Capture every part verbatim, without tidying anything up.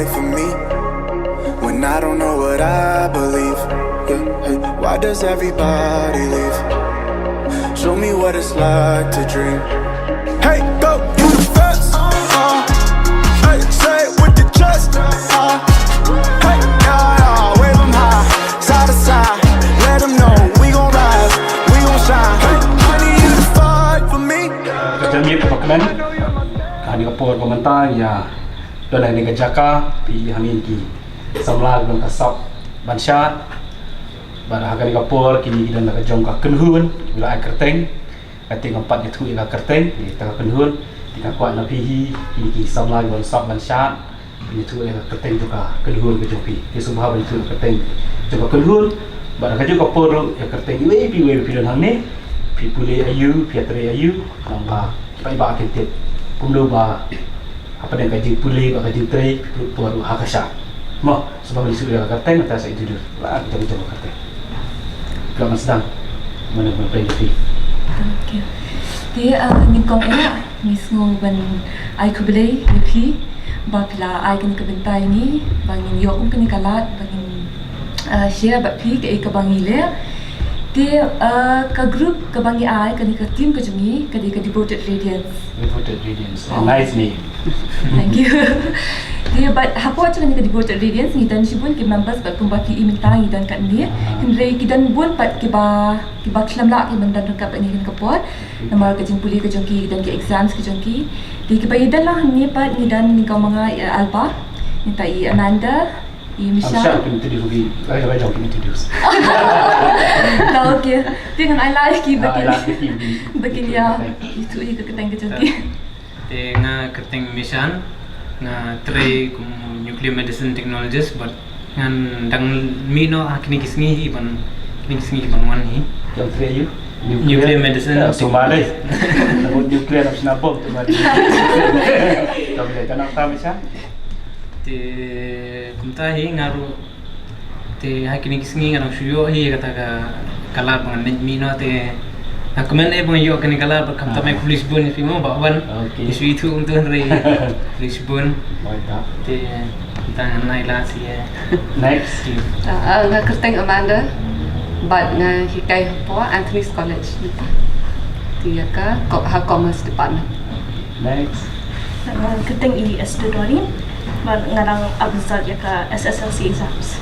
for me when I don't know what I believe. Yeah, hey, why does everybody leave? Show me what it's like to dream. Hey, go, you the best. Uh, hey, say it with the chest. Uh, hey, yeah, yeah, wave 'em high, side to side. Let 'em know we gon' rise, we gon' shine. Hey, honey, you the fight for me. Ka jingmut ka ba kmen, ka ni ka por ka mynta ïa don ha kane ka jaka, phi hangne ki samla kiba don ka sap ban shad. Bad ha kane ka por kine ki don la ka jong ka kynhun, ki la ai kyrteng. Ka teng ka pat ïathuh ïa ka kyrteng ïa ka kynhun. Te nga kwah na phi hi, kine ki samla kiba don sap ban shad, phin ïathuh ïa ka kyrteng jong ka kynhun ka jong phi. Te sngewbha ban ïathuh ïa ka kyrteng jong ka kynhun. Bad ha ka jong ka por ruh ïa ka kyrteng iwei pa iwei phi don hangne, phi pule aïu, phi ïatrei aïu, nangba ki paidbah kin tip. Kumno ba hapdeng ka jingpule bad ka jingtrei, phi pynlut por ha ka shad. Mo, sngewbha ban shu ïa ka kyrteng, mynta sa introduce la ka jong ka kyrteng. Ka ban sdang. Mano ban pynlut phi? Okay. Te, ah, nyngkong eh, ngi sngew ban ai khublei ïa phi ba phi la ai kane ka bynta ïa ngi ba ngin ïoh kum kane ka lad ba ngin, ah, share bad phi kaei kaba ngi leh. Te, ah, ka group kaba ngi ai, kane ka team ka jong ngi, ka dei ka Devoted Radiance. Devoted Radiance. Oh. A nice name. Thank you. Te bad hapoh jong kane ka Devoted Radiance ngi don shibun ki members bad kumba phi i mynta ngi don katne. Ah. Hynrei ki don bun pat kiba, kiba khlem lah ki ban don ryngkat bad ngi ha kane ka por. Namar ka jingpule ka jong ki, ki don ki exams ki jong ki. Te kiba ïadon lang hangne pat ngi don nyngkong ma nga, eh, Alba. Nangta i Amanda, i Michelle. Michelle, kin introduce ki. Ai, ai, jong kin introduce. Dah, okay. Te ngan ai lad ki ba kin, ai lad ki ba kin ïa ithuh ïa ka kyrteng ka jong ki. Te nga kyrteng Mishan, nga trei kum nuclear medicine technologist, but ngan dang mih noh ha kine ki sngi hi ban, kine ki sngi hi ban wan hi. Jong trei aïu? Nuclear medicine. Ya, sumar dei. Nabut nuclear na sna bom tu mari. Jong dei ka nang tam Mishan. Te kumta hi nga ruh Te ha kine ki sngi nga dang shu ïoh hi kata ka, ka lad ba ngan leit mih noh te nga kmen eh ba nga ïoh kane ka lad bad khamtam eh khublei shibun ïa phi mo ba wan. Okay. Te shu ithuh kumta hynrei khublei shibun. Te kumta ngan ai lad sha ïa. Next. Ah, ah, nga kyrteng Amanda bad nga hikai hapoh Anthony's College mynta. Te ïa ka ko-, ha Commerce Department. Next. Nga kyrteng i Esther Doreen bad nga dang ap result ïa ka S S L C exams.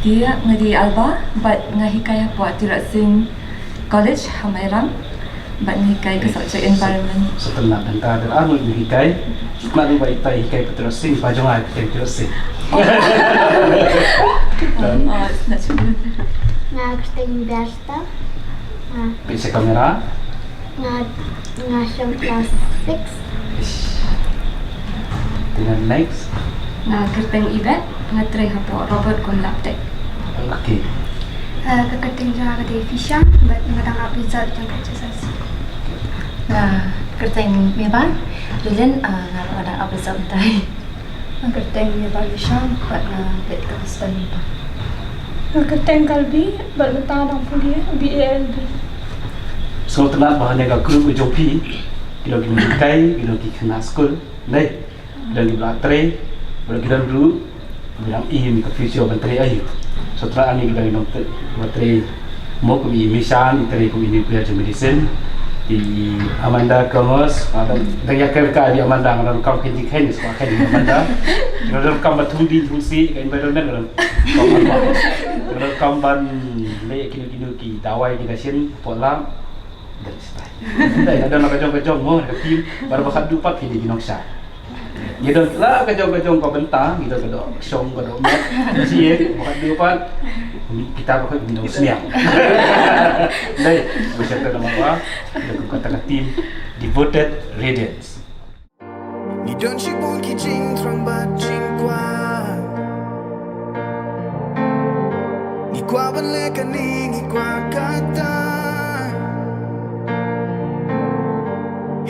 Te nga dei Alba bad nga hikai hapoh Tirath Sing College ha Mairang bad nga hikai ka subject environment. Sngewtynnat, dang ka dang arngut nga hikai. Sngewtynnat ba ita hikai ka Tirath Sing, ba jong nga hikai Tirath Sing. Oh, it's not true. Nga kyrteng Berta. Peit sha kamera. Nga, nga shong class six. Ish. Te ngan next. Nga kyrteng Ibet, nga trei hapoh robot kum lab tech. Okay. Ah, ka kyrteng jong nga ka dei Fishan, bad nga dang ap result jong ka H S S C. Nga kyrteng Meban, Lilin, ah, nga ruh nga dang ap result mynta. Nga kyrteng Meban Fishan, bad nga peit ka student mynta. Nga kyrteng Kalbi, bad mynta nga dang pule B A L B. Sngewtynnat ba ha kane ka group ka jong phi, ki don ki nonghikai, ki don ki khynnah skul, ne? Ki don kiba la trei, bad ki don ruh kiba dang im ka future ban trei aïu. Sngewtynnat hangne kiba dang trei, kiba trei mo kum i Mishan, i trei kum i nuclear medicine, i Amanda Commerce, ah, dang, dang ïa kyrkhu ïa i Amanda, nga donkam khein jingkhein, sngewbha khein ïa i Amanda. Nga donkam ban thung dih thung siej ka environment, nga donkam ban leh kino kino ki dawai ki dashin, poh lab. Dei, nga don la ka jong ka jong mo, ka team, baroh ba khatduh pat phi dei ki nongshad. Ngi don la ka jong ka jong ka bynta, ngi don ka doh shong ka doh met, shi, ba khatduh pat, kita ba khatduh ngi sniang. Dei, ba shata nama ba, ngi don kata ka team, Devoted Radiance. Ngi don shibun ki jingthrang bad jingkwah. Ngi kwah ban leh kane, ngi kwah kata.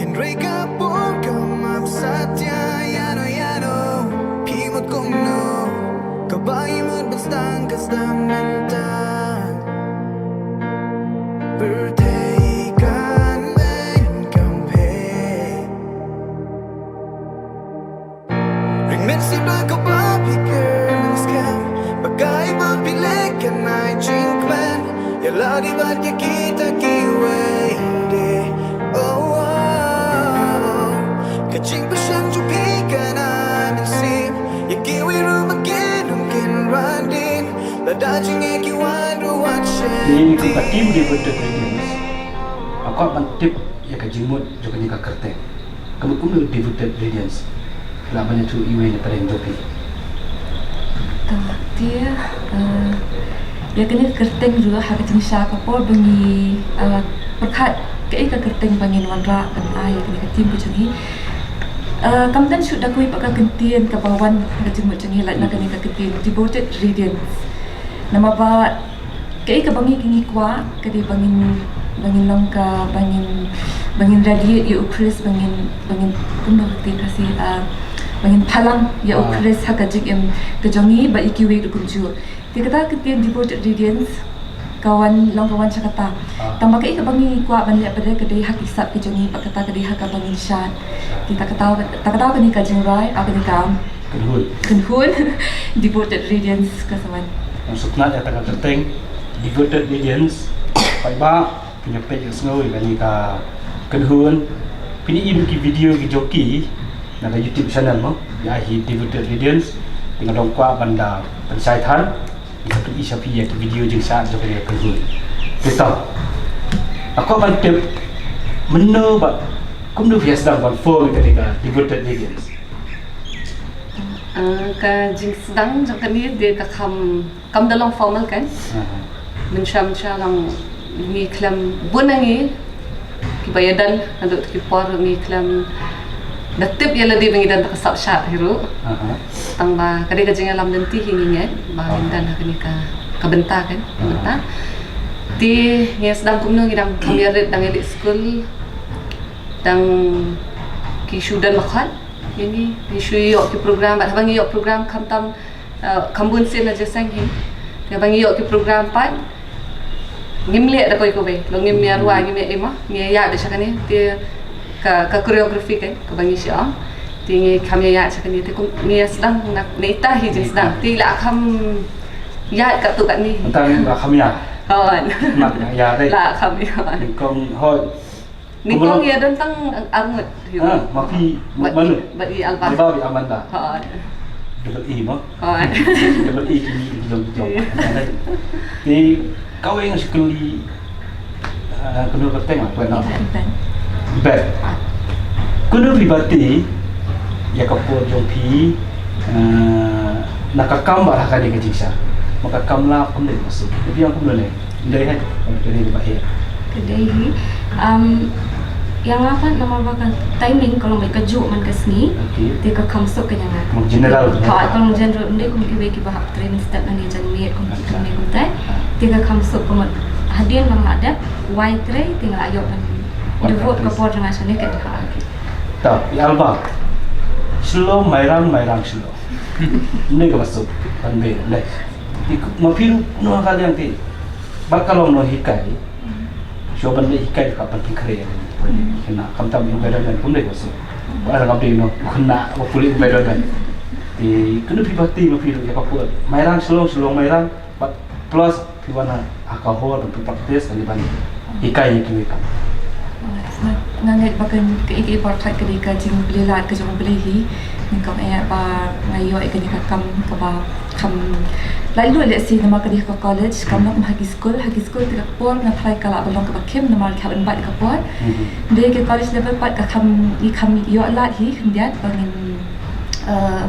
Hynrei ka por kam ap satia, ïano, ïano, phi mut kumno. Kaba ïa mut ban sdang ka sdang mynta. Pyrthei kan beiñ kam pher. Ring mit si Ladi bad ïa kita kiwei de. Oh, oh, oh. Ka jingpyrshang jong phi kan ai mynsiem ïa kiwei ruh ba kin ym kin ran dien. Lada jingeh ki wan ruh wan shem. Ni kumba team Devoted Radiance, nga kwah ban tip ïa ka jingmut jong kane ka kyrteng. Ka mut kumno Devoted Radiance? Lah ban ïathuh iwei na pdeng jong phi. To, te, eh, ïa kane ka kyrteng ruh ha ka jingshisha ka por ba ngi, eh, pyrkhat kaei ka kyrteng ba ngin wanrah ban ai ïa kane ka team ka jong ngi. Eh, kam dang shu da kawei pat ka kyntien kaba wan ha ka jingmut jong ngi, lait na kane ka kyntien Devoted Radiance. Namar ba kaei kaba ngi, ngi kwah ka dei ba ngin, ba ngin long ka, ba ngin, ba ngin radiate ïa u Khrist, ba ngin, ba ngin, kumno ka ktien Khasi, ah, ba ngin phalang ïa u Khrist ha ka jingim ka jong ngi bad ïa kiwei ruh kumjuh. Te kata ka ktien Devoted Radiance ka wan, long ka wan sha kata. Tang ba kaei kaba ngi kwah ban leh pat ka dei ha ki sap ki jong ngi, bad kata ka dei ha kaba ngin shad. Te ta kata, ta kata kane ka jingrwai, ah, kane ka kynhun. Kynhun Devoted Radiance ka sa wan. Ngan sngewthuh ïa kata ka kyrteng Devoted Radiance. Paidbah, phin ïa peit ïa sngew ïa kane ka kynhun. Phin ïohi ki video ki jong ki na ka YouTube channel mo, ïa hi Devoted Radiance. Te nga dang kwah ban da pynshai than. Ngi sa pyni sha phi ïa ki video jingshad jong kane ka kynhun. Te to, nga kwah ban tip mynno bad kumno phi ïa sdang ban form ïa kane ka Devoted Radiance. Ah, ka jingsdang jong kane te ka kham, kam da long formal kan. Aha. Mynshuwa mynshuwa long ngi khlem bun na ngi kiba ïadon naduh ki por ngi khlem da tip ïa lade ba ngi don ka sap shad hi ruh. Aha. Tang ba ka dei ka jingïalam lynti hi ngi ngeit ba ngin don ha kane ka, ka bynta kan, ka bynta. Te ngi sdang kumno, ngi dang kham ïarit, dang ïaleh skul, dang ki shu don ba khot ïa ngi, ngi shu ïoh ki program, bad haba ngi ïoh program khamtam, eh, kham bun sien na jingïaseng hi. Te haba ngi ïoh ki program pat ngim leh da kawei kawei, long ngim ïa rwai, ngim ïa ïa, ngim ïa ïa da sha kane, te ka, ka choreography kan kaba ngi shu ong, te ngi kham ïa ïa sha kane, te kum ngi ïa sdang na, na ita hi jingsdang, te la kham ïa katto katne. Tang la kham ïa. Hooid. Mat ïa dei. La kham ïa. Nyngkong hooid. Nyngkong ïa don tang arngut. Ah, ma phi, ma phi, mano? Bad i Alba. Alba, i Amanda. Hooid. Double E mo? Hooid. Double E kine ki jong ki jong. Te kawei nga shu kylli, ah, kano ka kyrteng, ah, kawei na? Iban. Iban. Kano phi bati ïa ka por jong phi, ah, na ka kam bad ha kane ka jingshad? Ma ka kam la kumne, ma suk. Phi ong kumno ne? Dei hai, ka dei ba eh. Ka dei hi. Um, ïa nga pat namar ba ka timing ka long ba kajuh man ka sngi. Okay. Te ka kham suk ka ïa nga. Long general. Ha, ka long general, ym dei kum kiwei kiba hap trei mynstep nangne janmiet kum ki, kum ne kum tai. Te ka kham suk ka mut hadien ba nga la dep wai trei te nga la ïoh ban devote ka por jong nga shane ka. Ha. Okay. Ta, ïa Alba. Shlong Mairang, Mairang shlong. Ym dei kaba suk ban beh, ym dei. Te ma phi ruh nong ha ka liang te. Bad ka long nonghikai. Shuwa ban leh hikai ka ban pynkhreh ïa kane. Kane khamtam environment kumne ka suk. Ba ngam dei nong khynnah ba pule environment. Te kano phi bati ma phi ruh ïa ka por Mairang shlong, shlong Mairang. Bad plus phi wan ha ka hall ban practice kane ban hikai ïa kiwei kam. Nga, nga ngeit ba kan kaei kaei ba khlaiñ ka dei ka jingpynlait ka jong U Blei hi. Nyngkong eh ba nga ïoh ïa kane ka kam kaba kham laitluid lehse namar ka dei ha ka college, kam long kum ha ki skul, ha ki skul te ka por nga tharai ka lah ban long kaba khim namar ki hap ban bat ïa ka por. Mhm. Dei ka college level pat ka kham, ngi kham ïoh lad hi khyndiat ba ngin, eh,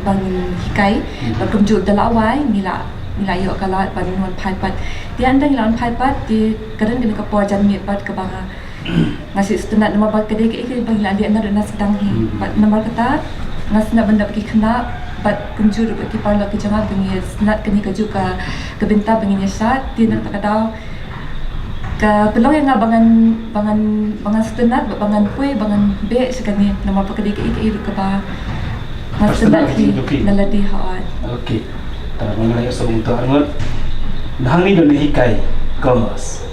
ba ngin hikai, hmm, bad kumjuh da la wai, ngi la, ngi la ïoh ka lad ban wan phai pat. Te ynda ngi la wan phai pat, te ka don kane ka por janmiet pat kaba nga, nga shu sngewtynnat namar ba ka dei kaei kaei ba ngi la leh naduh na sdang hi. Hmm. Bad namar kata, nga sngewtynnat ban dap ki khynnah, bad kumjuh ruh bad ki paralok ki jong nga ba ngi sngewtynnat kane kajuh ka, ka bynta ba ngin ïa shad, te na kata ka daw, ka pynlong ïa nga ba ngan, ba ngan, ba ngan sngewtynnat, ba ngan poi, ba ngan beh sha kane, namar ba ka dei kaei kaei ruh kaba nga sngewtynnat hi na lade, hooid. Okay. Tang ba nga la ïohsngew to arngut. Hangne don hikai commerce.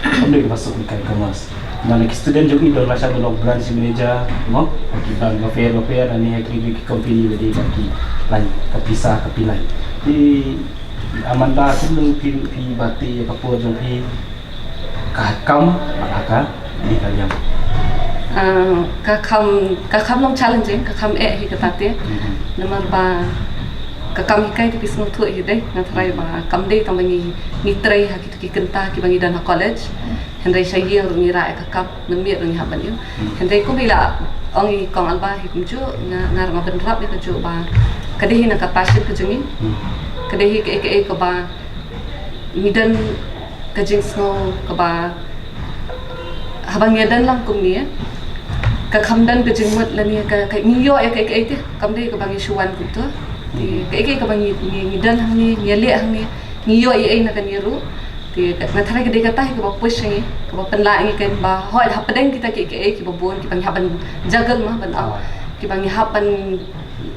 Kam dei kaba suk hikai commerce. Namar ki student jong i don la shah don branch manager, mo? Ki branch welfare, welfare, nangne ki, ki company ba dei ba ki line, ka pisa, ka pisa line. Te Amanda, kumno phi, phi bati ïa ka por jong phi, ka kam bad ha ka, ïa ka liang? Ah, ka kam, ka kam long challenging, ka kam eh hi kata te. Mhm. Namar ba ka kam hikai te phi sngewthuh hi dei, nga tharai ba kam dei tang ba ngi, ngi trei ha kito ki kynta kiba ngi don ha college. Hynrei sha ïing ruh ngi rah ïa ka kam, mynmiet ruh ngi hap ban ïoh. Hmm. Hynrei kumba i la ong i Kong Alba hi kumjuh, nga, nga ruh nga bynrap ïa kajuh ba ka dei hi na ka passion ka jong ngi. Hmm. Ka dei hi kaei kaei kaba ngi don ka jingsngew kaba haba ngi ïadon lang kumne, ka kham don ka jingmut lane ka, ka ngi ïoh ïa kaei kaei te, kam dei kaba ngi shu wan kumto. Te, hmm, kaei kaei kaba ngi, ngi, ngi don hangne, ngi ïaleh hangne, ngi ïoh ei ei na kane ruh. Te nga tharai ka dei kata hi kaba push ngi, kaba pynlah ngi kein ba hooid hapdeng kita kiei kiei kiba bun kiba ngi hap ban juggle ma ban ap, ah, kiba ngi hap ban,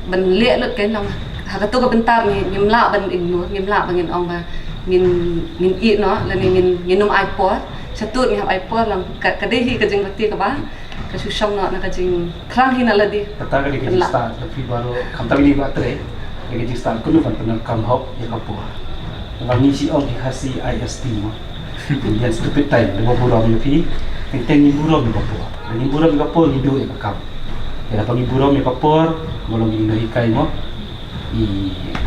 ban leh lut kein long ha kato ka bynta ngi, ngim lah ban ignore, ngim lah ba ngin ong ba ngin, ngin ïeh noh lane ngin, ngin ym ai por. Shatei ngi hap ai por long ka, ka dei hi ka jingbati kaba ka shu shong noh na ka jingthrang hi na lade. Kata ka dei ka jingstad, da phi baroh, khamtam ïa i ba trei, ka dei ka jingstad, kumno ban pyndonkam hok ïa ka por. Ba ngi shu ong ki Khasi I S T mo. Indian stupid time, da ba burom ïa phi, teng teng ngi burom ïa ka por. Da ngi burom ïa ka por, ngi duh ïa ka kam. Ïa da ba ngi burom ïa ka por, mo long ngi nang hikai mo. I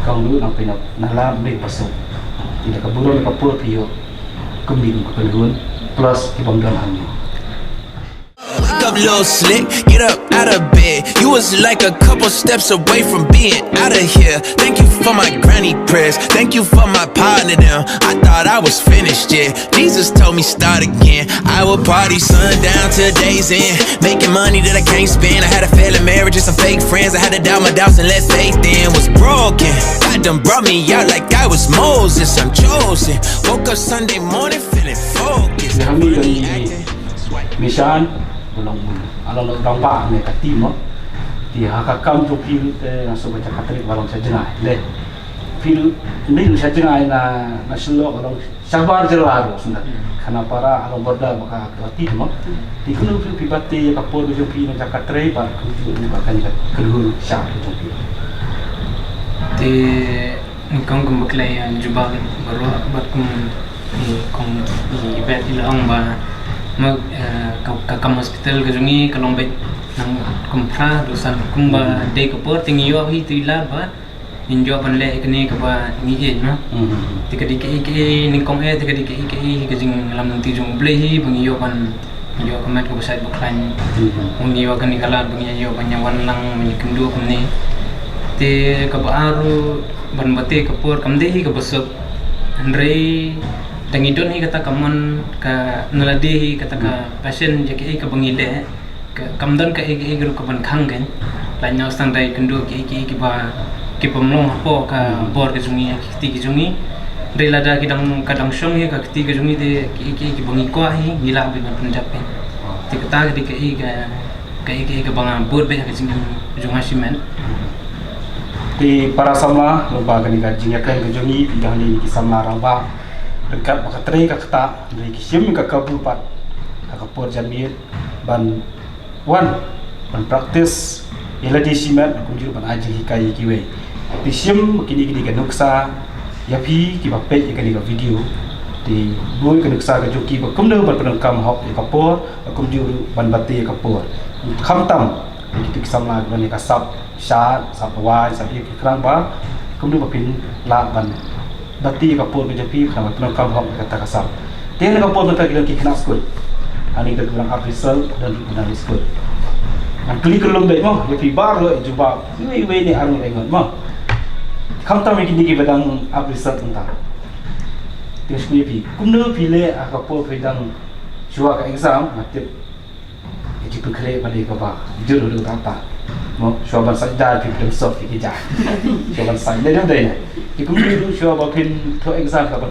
kong ruh nang pynap, nang lam dei ba suk. Ïa da ka burom ïa ka por phi ïoh. Kumne kum ka kynhun, plus ki bym don hangne. Wake up, little slick, get up out of bed. You was like a couple steps away from being out of here. Thank you for my granny prayers. Thank you for my partner, them. I thought I was finished, yeah. Jesus told me start again. I will party sundown till day's end. Making money that I can't spend. I had a failed marriage and some fake friends. I had to doubt my doubts and let faith in. Was broken. God done brought me out like I was Moses. I'm chosen. Woke up Sunday morning feeling focused. Ïa, ha mi, ïa, ïa, ïa. Mishan, ba long, ah, long, long ba ne ka team, no? Te ha ka kam jong phi te nga sngewbha jaka trei ba long sha jngai, le. Phi, phi long sha jngai na, na Shillong, ba long shabar jylla ruh sngewbha. Hmm. Khanapara, ah, long border ba ka, ka team, no? Hmm. Te kumno phi, phi bati ka por jong phi na jaka trei, ba kumno phi ba kan ka kynhun sha jong phi. Te Nyngkong kumba khlei, eh, jubab baroh bad kum i kong i Beth i la ong ba ma, eh, ka, ka kam hospital ka jong i ka long beit nang kum phra haduh san kumba dei ka por te ngi ïoh hi te i lad ba ngin ïoh ban leh ïa kane kaba ngi ïeit, no? Hmm. Te ka dei kaei kaei nyngkong eh te ka dei kaei kaei ka jingïalam lynti jong U Blei hi ba ngi ïoh ban ïoh ka met kaba shait ba khlaiñ. Hmm. Ngi ïoh kane ka lad ba ngi ïoh ban ïa wan lang ban ïakynduh kumne. Te kaba ar ruh ban bati ka por kam dei hi kaba suk. Hynrei da ngi don hi kata ka mon ka na lade hi kata ka, hmm, passion ïa kaei kaba ngi leh. Ka, kam don kaei kaei ruh kaban khang kein. Lait noh tang da ïakynduh kaei kaei kiba, kibym long hapoh ka, hmm, bor ka jong ngi, ki kti ki jong ngi. Hynrei lada ki dang, ka dang shong hi ka kti ka jong ngi te kaei kaei kiba ngi kwah hi ngi lah beit ban pynjop hi. Te kata ka dei kaei ka, kaei kaei kaba nga bud beit ha ka jingim jong nga shimet. Te para samla, lyngba kane ka jingïakren ka jong ngi, phi dang hangne ki samla rangbah. Ryngkat ba ka trei ka ktah, hynrei ki shim ka kabu pat ha ka por janmiet ban wan ban practice ïa lade shimet, kumjuh ban ai jinghikai ïa kiwei. Te shim kine kine ka nuksa ïa phi kiba peit ïa kane ka video. Te buh ka nuksa ka jong ki ba kumno ban pyndonkam hok ïa ka por, kumjuh ruh ban bati ïa ka por. Khamtam ïa kito ki samla kiba don ïa ka sap shad, sap waiñ, sap ïa ki khrang ba kumno ba phin lah ban bati ïa ka por ka jong phi, khnang ba phin ïoh kam hok ïa kata ka sap. Te na ka por mynta ki don ki khynnah skul. Hangne ki don kiba dang ap result, don kiba dang leit skul. Ngan kylli kyllum beit mo ïa phi baroh, jubab iwei iwei ne ar ngut ar ngut mo. Khamtam ïa kine kiba dang ap result mynta. Te nga shu kylli ïa phi, kumno phi leh ha ka por phi dang shuwa ka exam? Nga tip Ki jingpynkhreh ba dei kaba jur haduh katta. Mo, shuwa ban sait da phi pyrem solve ïa ki jait. Shuwa ban sait, dei dei dei. Ki kumjuh ruh shuwa ba phin thoh exam ka ban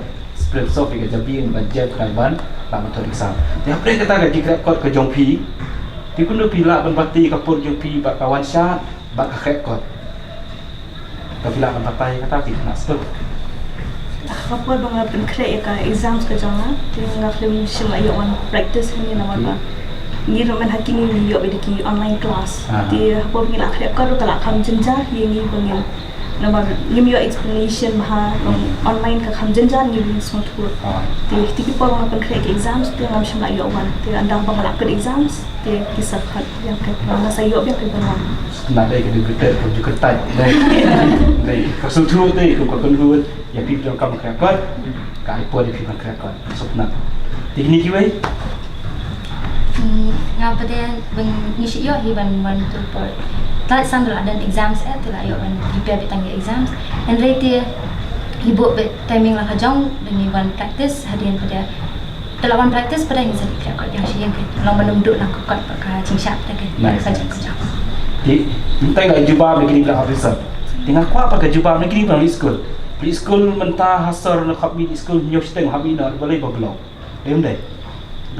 pyrem solve ïa ka jabieng ban jia khnang ban lah ban thoh exam. Te hapdeng kata ka jingkhreh kot ka jong phi, te kumno phi lah ban bati ka por jong phi bad ka wan shad bad ka khreh kot. Ka phi lah ban batai kata phi khynnah skul. Ka por ba nga pynkhreh ïa ka exams ka jong nga, te nga khlem shym la ïoh wan practice hangne namar ba ngi ruh mynta kine ngi ïoh beit da ki online class. Aha. Te ha por ba ngi la khreh kot ruh ka la kham jynjar ïa ngi ba ngin Namar ngim ïoh explanation bha, long online ka kham jynjar, ngim sngewthuh. Ah. Te, te ki por ba nga pynkhreh ki exams te ngam shym la ïoh wan. Te ynda ba nga la peit exams te ki sa khot ïa ka, nga sa ïoh biang ka ban wan. Kane dei ka dei ka dei ka dei ka dei ka sngewthuh te ka ka kynhun ïa phi ban khreh kot. Ka ai por ïa phi ban khreh kot. Sngewthuh. Te kine kiwei? Hmm, nga pat de ban ngi shu ïoh hi ban wan tu por. Te la san la don exams eh, te la ïoh ban prepare beit tang ïa exams. Hynrei te hi buh beit timing la ka jong, ban ngi wan practice hadien pat de. Te la wan practice pat de ngi sa dei practice kot ïa shi ïing. Long ban ym duh lang ka kot bad ka jingshah pat de. Nice, ka jong nice. Ka jong. Te mynta nga jubab na kine ki officer. Te nga kwah pat ka jubab na kine ki skul. Ki skul mynta ha sor na khop mi skul hynñiew shiteng ha mi na balei ba block. Em dei.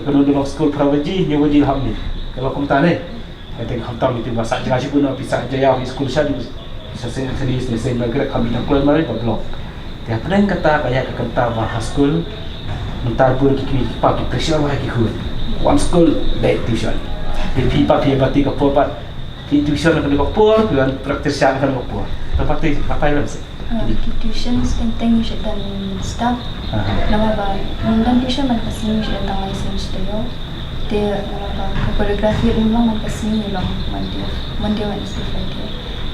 Ka don long skul phra baje, hynñiew baje hap ni. Ka long kumta ne. Ka teng khamtam ïa phi ba sah jngai shibun, phi sah jngai ïa phi skul sha, sha Saint Anthony's ne Saint Margaret, kham ïa kloi mari ba block. Te hapdeng kata ka ïa ka kynta ba ha skul mynta bun ki kmie ki kpa ki pressure ba ha ki khun. Wan skul leh tuition. Te phi pat phi ïa bati ka por pat phi tuition ka dei ka por, phi wan practice sha ka dei ka por. Te pat te pat te wan se. Ah, ki tuition teng teng ngi shu don stop. Aha. Namar ba ngim don tuition man ka sngi, ngi shu don tang lai sngi shi taïew. Te namar ba ka choreography ngim long man ka sngi, ngi long Monday, Monday, Wednesday, Friday.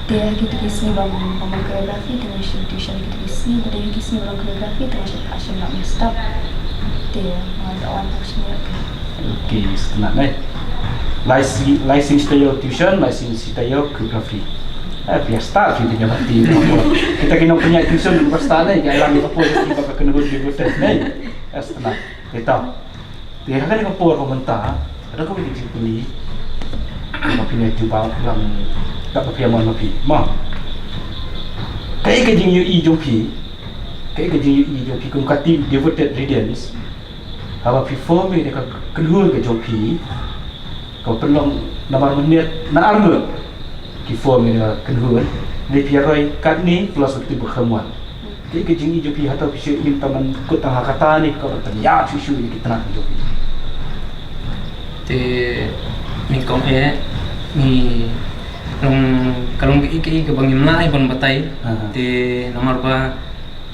Te ha kito ki sngi ba ngim, ba ngim choreography te ngi shu tuition ha kito ki sngi, bad ha ki sngi ba long choreography te ngi shu, shu don stop. Te nga da wan ha sngi. Okay, sngewtynnat eh. Lai sngi, lai sngi shi taïew tuition, lai sngi shi taïew choreography. Eh, phi start phi pynïaid party. Kita ki nongpynïaid tuition ba start ne, ki ai lang ka por ki ba ka kynhun ki butet ne. Eh, sngewtynnat. Kita. Te ha kane ka por ka mynta, ada ka jingpyni. Ka pynïaid jubab lang, ka pynïaid mon ma phi. Ma. Kaei ka jingïohi jong phi. Kaei ka jingïohi jong phi kum ka team Devoted Radiance. Haba phi form ïa ka kynhun ka jong phi, ka pynlong namar mynmiet na arngut ki form ïa ka kynhun, ne phi ïaroi katne plus utu ba kham wan. Te ka jingïohi jong phi hato phi shu im tang ban kut tang ha kata ne ka ban pynïaid shuh shuh ïa ki tnat jong phi. Te nyngkong eh ngi long ka long kaei kaei kaba ngim lah ban batai. Aha. Te namar ba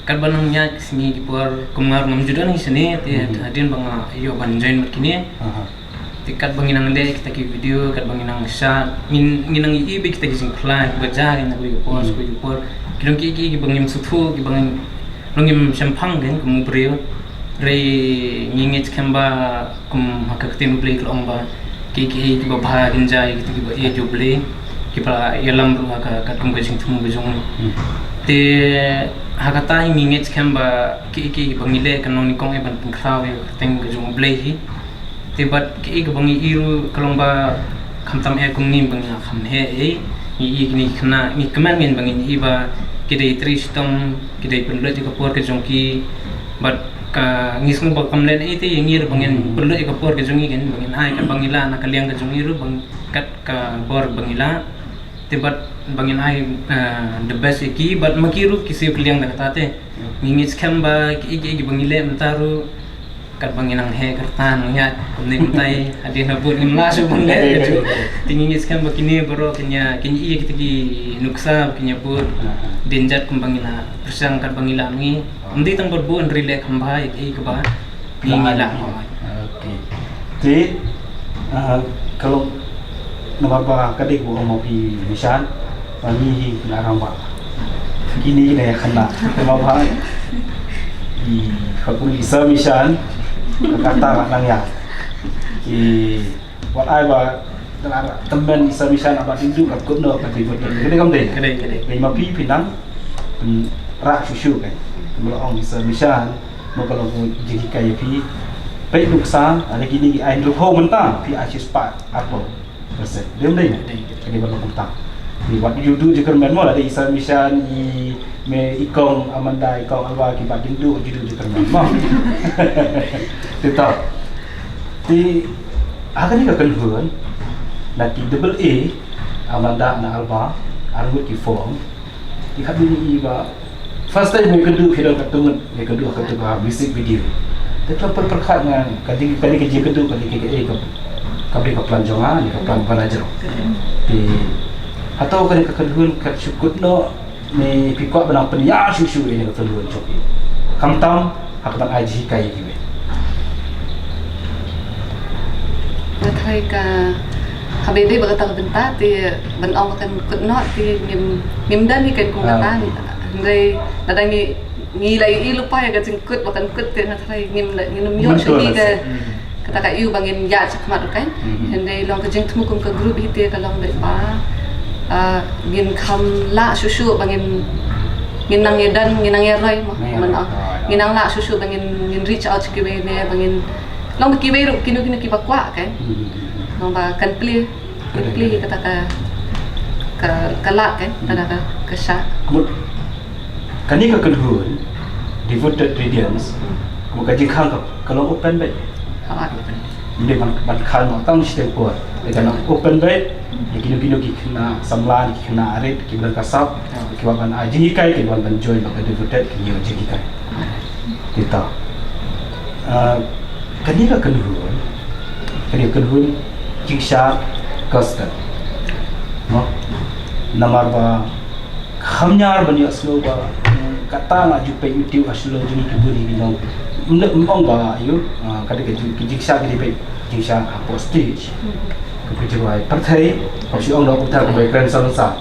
katba nang ïaid ki sngi ki por kum nga ruh ngam ju don hi shane, te hadien ba nga ïoh ban join bad kine. Aha. Te katba ngi nang leh kita ki video, katba ngi nang shad, ngi, ngi nang ïohi beit kita ki jingphylla kiba jia na kawei ka por sha kawei ka por. Ki long kiei kiei kiba ngim sngewthuh, kiba ngim, long ngim shemphang kein kum u briew. Hynrei ngi ngeit skhem ba kum ha ka ktien U Blei ka long ba kiei kiei kiba bha kin jia ïa kito kiba ïeit ïa U Blei, kiba ïalam ruh ha ka katkum ka jingthmu ka jong u. Te ha kata hi ngi ngeit skhem ba kiei kiei kiba ngi leh kan long nyngkong eh ban pynkhraw ïa ka kyrteng ka jong U Blei hi. Te bad kiei kiba ngi ïohi ruh ka long ba khamtam eh kum ngi ba ngi la kham heh ei. Ngi ïohi kine ki khynnah, ngi kmen ngi ba ngin ïohi ba ki dei trei shitom, ki dei pynlut ïa ka por ka jong ki. Bad ka ngi sngew ba kam leh ei te ïa ngi ruh ba ngin pynlut ïa ka por ka jong ngi, ba ngin ai katba ngi lah na ka liang ka jong ngi ruh, ba kat ka bor ba ngi lah. Te bad ba ngin ai, eh, the best ïa ki, bad ma ki ruh ki siew kylliang da kata te. Ngi ngeit skhem ba kiei kiei kiba ngi leh mynta ruh katba ngi nang heh kyrtan ngi ïaid kumne kumtai, hadien habud ngim lah shuh ban leh ka jong. Te ngi ngeit skhem ba kine baroh kin ïa, kin ïa kita ki nuksa ba kin ïa bud. Dien jait kumba ngi la pyrshang katba ngi lah ngi. Ym dei tang bad bud hynrei leh kham bha ïa kiei kiba ngi ngi lah. Okay. Te, ah, ka long namar ba ka dei ba ong ma phi Mishan, ba ngi hi ki rangbah. Kine kine khynnah. Namar ba i khot kum i Sir Mishan, ka kata ka nang ïa. I wat ai ba tymmen i Sir Mishan, ai ba dei duh ka kut noh ka dei betul. Ka dei kam dei. Ka dei, ka dei. Dei ma phi phi nang, hmm, rah shuh shuh kan. Kumba la ong i Sir Mishan, ma ka long jinghikai ïa phi. Peit nuksa, ada kine ki ai hynriew phew mynta, phi ai shispah arphew percent. Dei ym dei? Dei. Ka dei ba long kumta. Phi wat ju duh jingkyrmen mo, lada i Sir Mishan, i me i kong Amanda, i kong Alba, ki ba dei duh ju duh jingkyrmen mo. Te to. Te ha kane ka kynhun, na ki double A, Amanda na Alba, arngut ki form. Ki kham ïohi ba first time ngi kynduh phi don katto ngut, ngi kynduh ha katto ka music video. Te khlem pyrkhat nga ka dei, ka dei ka jingkynduh, ka dei ka, ka, ka, ka dei ka plan jong nga ne ka plan ba la jrong. Te hato kane ka kynhun ka shu kut noh Ne phi kwah ban pynïar shuh shuh ïa ka kynhun jong phi, khamtam ha kaban ai jinghikai ïa kiwei. Nga tharai ka haba dei ba kata ka bynta te ban ong ba kan kut noh te ngim, ngim don hi kan kum kata. Hynrei lada ngi, ngi la ïohi lypa ïa ka jingkut ba kan kut te nga tharai ngim, ngim ïoh shuh hi ka kata ka ïew ba ngin ïaid shakhmat ruh kan. Hynrei long ka jingthmu kum ka group hi te ka long beit ba, ah, ngin kham lah shuh shuh ba ngin, ngin nang ïadon, ngin nang ïaroi mo. Ngin nang lah shuh shuh ba ngin, ngin reach out sha kiwei ne ba ngin long ba kiwei ruh kino kino kiba kwah kan. Long ba kan plie, kan plie kata ka, ka, ka lad kan, kata ka, ka shah. Kane ka kynhun Devoted Radiance, ka jingkhang ka, ka long open beit. Ym dei ban, ban khang noh tang shiteng por. Ka long open beit ïa kino kino ki khynnah samla, ki khynnah rit, ki briew ka sap, ki wan ban ai jinghikai, ki wan ban join bad ka Devoted, ki ïoh jinghikai. Kita. Ah, kane ka kynhun, kane ka kynhun jingshad gospel. Mo? Namar ba kham ñiar ban ïohsngew ba, mm, kata nga ju peit YouTube ha shlong jong ki bun hi ki nong. Ym ong ba ïa, ah, ka dei ka jing, ki jingshad ki dei peit jingshad hapoh stage. Ka peit jingrwai pyrthei, ka shu ong da u ta ka bai kren sa sa.